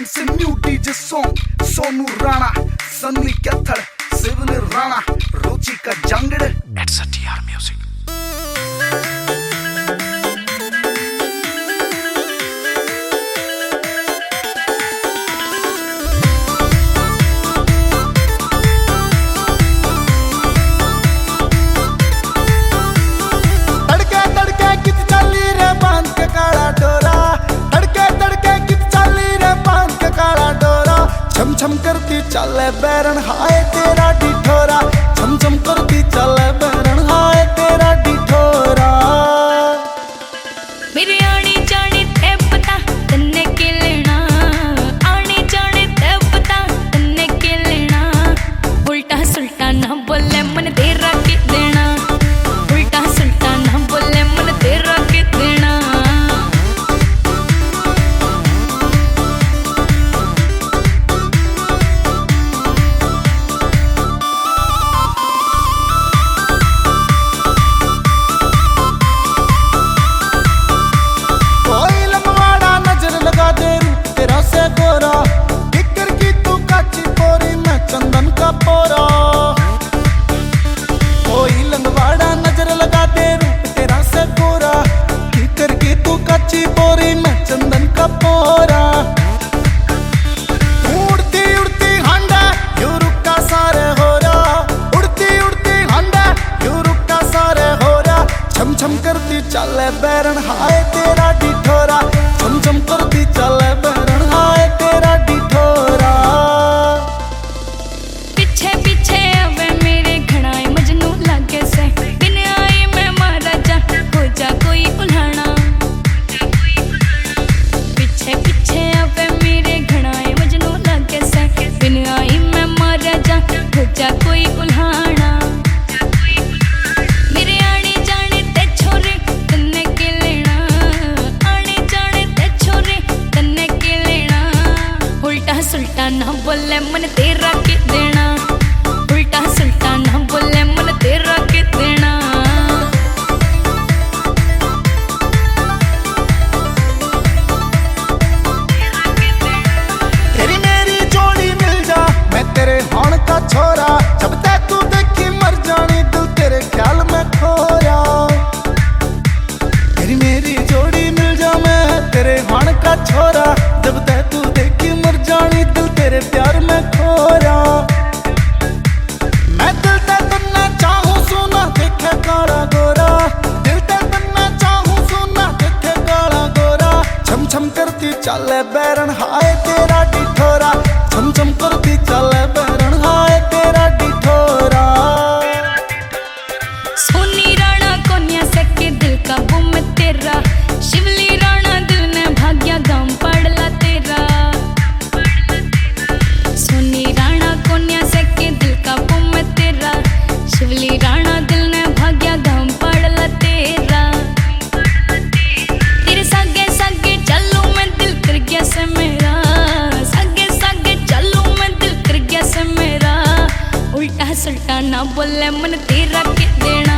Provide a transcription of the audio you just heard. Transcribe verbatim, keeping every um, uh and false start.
It's a new D J song, Sonu राणा, सन्नी कैथल, शिवली राणा, रोची का Jangad. It's a T R music। तड़के तड़के कित चाली रे बांध के काला डोरा, तड़के तड़के कित चाली रे बांध के काला डोरा। छम छम करती चाले बैरण हाय तेरा डिठोरा, छम छम करती चाले बैरण हाय तेरा डिठोरा। मेरे आने जाने ते पता तन्ने के लेना, आने जाने ते पता तन्ने के लेना। उल्टा सुल्टा ना बोले मन तेरा के देना, उल्टा सुल्टा ना बोले मन तेरा के देना। कोई लंगवाड़ा नजर लगा दे रूप तेरा से गोरा, किकर की तू काची पोरी मैं चंदन का पोरा। कोई लंगवाड़ा नजर लगा दे रूप तेरा से गोरा, किकर की तू काची पोरी मैं चंदन का पोरा। उड़ती उड़ती हांडा यू रुका सारे हो रहा, उड़ती उड़ती हांडा यू रुका सारे हो रहा। छम छम करती चाले बैरण हाय तेरा डिठोरा, छम छम करती चाले बैरण हाय तेरा डिठोरा। पीछे पीछे आवे मेरे घणाए मजनू लागे से, बिन आई मैं महाराजा हो जा कोई उल्हाना। पीछे पीछे आवे मेरे घणाए मजनू लागे से, बिन आई मैं महाराजा हो जा कोई उल्हाना। मेरे आने जाने ते छोरे तन्ने के लेना, आने जाने ते छोरे तन्ने के लेना। उल्टा सुल्टा ना बोले मन तेरा के देना, उल्टा सुल्टा ना बोले मन तेरा के देना। तेरी मेरी जोड़ी मिल जा, मैं तेरे हाण का छोरा। जब तै तू देखी मर जानी, दिल तेरे ख्याल में खोया। तेरी मेरी जोड़ी मिल जा, मैं तेरे हाण का छोरा। जब तै तू देखी मर जानी, दिल तेरे प्यार में खोया। मैं दिल ते तन्ने चाहूं सूं ना देखे काला गोरा, दिल ते तन्ने चाहूं सूं ना देखे काला गोरा। छम छम करती चाले बैरण हाय तेरा डिठोरा, छम छम करती चाले बैरण हाय तेरा डिठोरा। सोनी राणा कोन्या सके दिल काबू में तेरा, शिवली राणा दिल ने भाग्या गाम पाड़ला तेरा। सोनी राणा कोन्या सके दिल काबू में तेरा, शिवली राणा दिल ने भाग्या गाम पाड़ला तेरा। तेरे सागे सागे चालू मैं दिल कर गया से मेरा, सागे सागे चालू मैं दिल कर गया से मेरा। उल्टा सुल्टा ना बोले मन तेरा के देना,